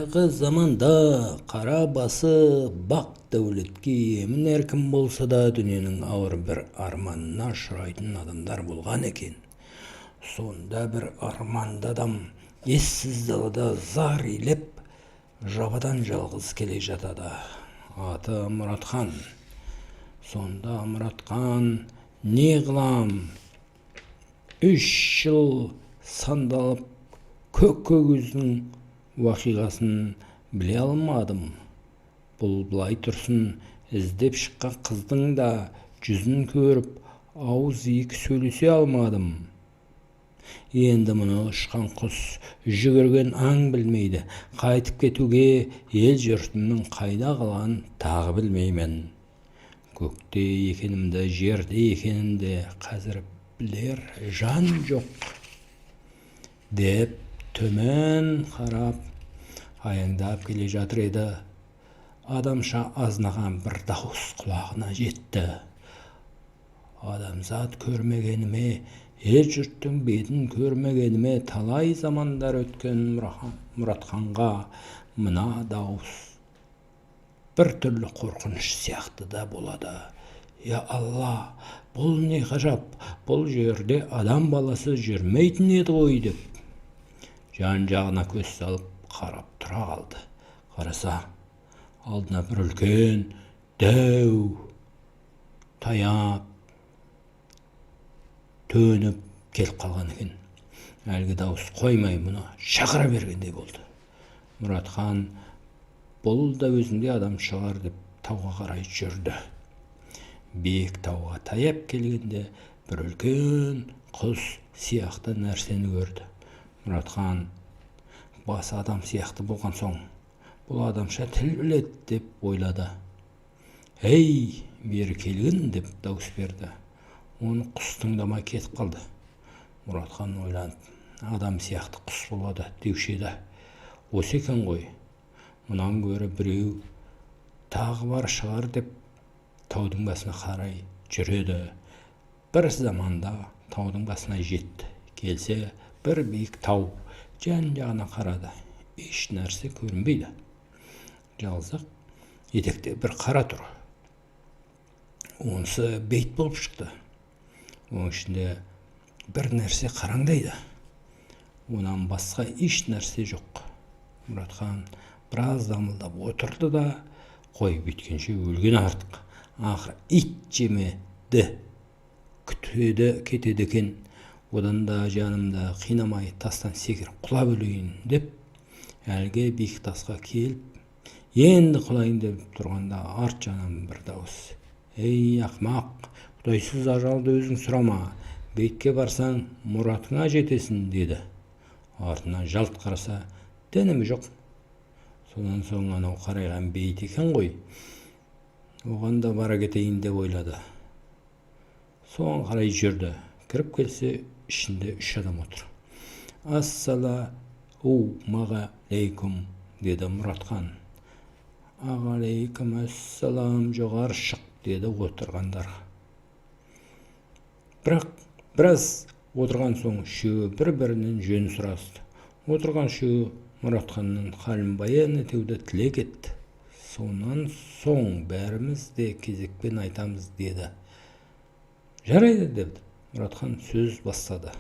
Баяғы заманда қара басы бақ дәулетке емін-еркін болса да, дүниенің ауыр бір арманына ұшырайтын адамдар болған екен. Сонда бір арманды адам ессіз далада зар илеп, жабадан жалғыз келе жатады. Аты Мұратхан. Сонда Мұратхан: «Не қылам, 3 жыл сандалып, көк өгіздің уақиғасын біле алмадым. Бұл былай тұрсын, іздеп шыққан қыздың да жүзін көріп, ауыз екі сөйлесе алмадым. Енді мұны ұшқан құс, жүгірген аң білмейді. Қайтып кетуге ел жұртымның қайда қалғанын тағы білмеймін. Көкте екенімді, жерде екенімді қазір білер жан жоқ», – деп төмен қарап аяңдап келе жатыр еді, адамша азынаған бір дауыс құлағына жетті. «Адамзат көрмегеніме, ел жұрттың бетін көрмегеніме талай замандар өткен Мұратханға мына дауыс бір түрлі қорқыныш сияқты да болады. Я Алла, бұл не ғажап? Бұл жерде адам баласы жүрмейтін еді ғой», – деп жан жағына көз салып қарап тұра қалды. Қараса, алдына бір үлкен дәу таяп төніп келіп қалған екен. Әлгі дауыс қоймай мұны шақыра бергендей болды. Мұратхан бұл да өзіндей адам шығар деп тауға қарай жүрді. Биік тауға таяп келгенде бір үлкен құс сияқты нәрсені көрді. Мұратхан басы адам сияқты болған соң, бұл адамша тіл біледі деп ойлады. «Ей, бері келгін!» – деп дауыс берді. Оны құс тыңдамай кетіп қалды. Мұратхан ойланып, адам сияқты құс болады деуші еді, осы екен ғой. Мұнан гөрі біреу тағы бар шығар деп таудың басына қарай жүреді. Бір заманда таудың басына жетті. Келсе, бір биік тау. Жан жағына қарады, еш нәрсе көрінбейді. Жалғыз ақ етекте бір қара тұр. Онысы бейіт болып шықты. Оның ішінде бір нәрсе қараңдайды, онан басқа еш нәрсе жоқ. Мұратхан біраз дамылдап отырды да: «Қой, бүйткенше өлген артық. Ақыры ит жемеді, күтеді кетеді екен. Одан да жанымды қинамай, тастан секіріп құлап өлейін», – деп, әлгі биік тасқа келіп, енді құлайын деп тұрғанда арт жағынан бір дауыс: «Ей, ақымақ, құдайсыз ажалды өзің сұрама. Бейітке барсаң, мұратыңа жетесің», – деді. Артына жалт қараса, дәнеме жоқ. Содан соң анау қарайған бейіт екен ғой, оған да бара кетейін деп ойлады. Соған қарай жүрді. Кіріп келсе, ішінде үш адам отыр. «Ассалаумағалейкум», – деді Мұратхан. «Ағалейкум ассалам, жоғары шық», – деді отырғандар. Бірақ біраз отырған соң үшеуі бір бірінен жөн сұрасты. Отырған үшеуі Мұратханның халін баян етуді тілек етті. Сонан соң бәріміз де кезекпен айтамыз деді. «Жарайды», – деді. Мұратхан сөз бастады.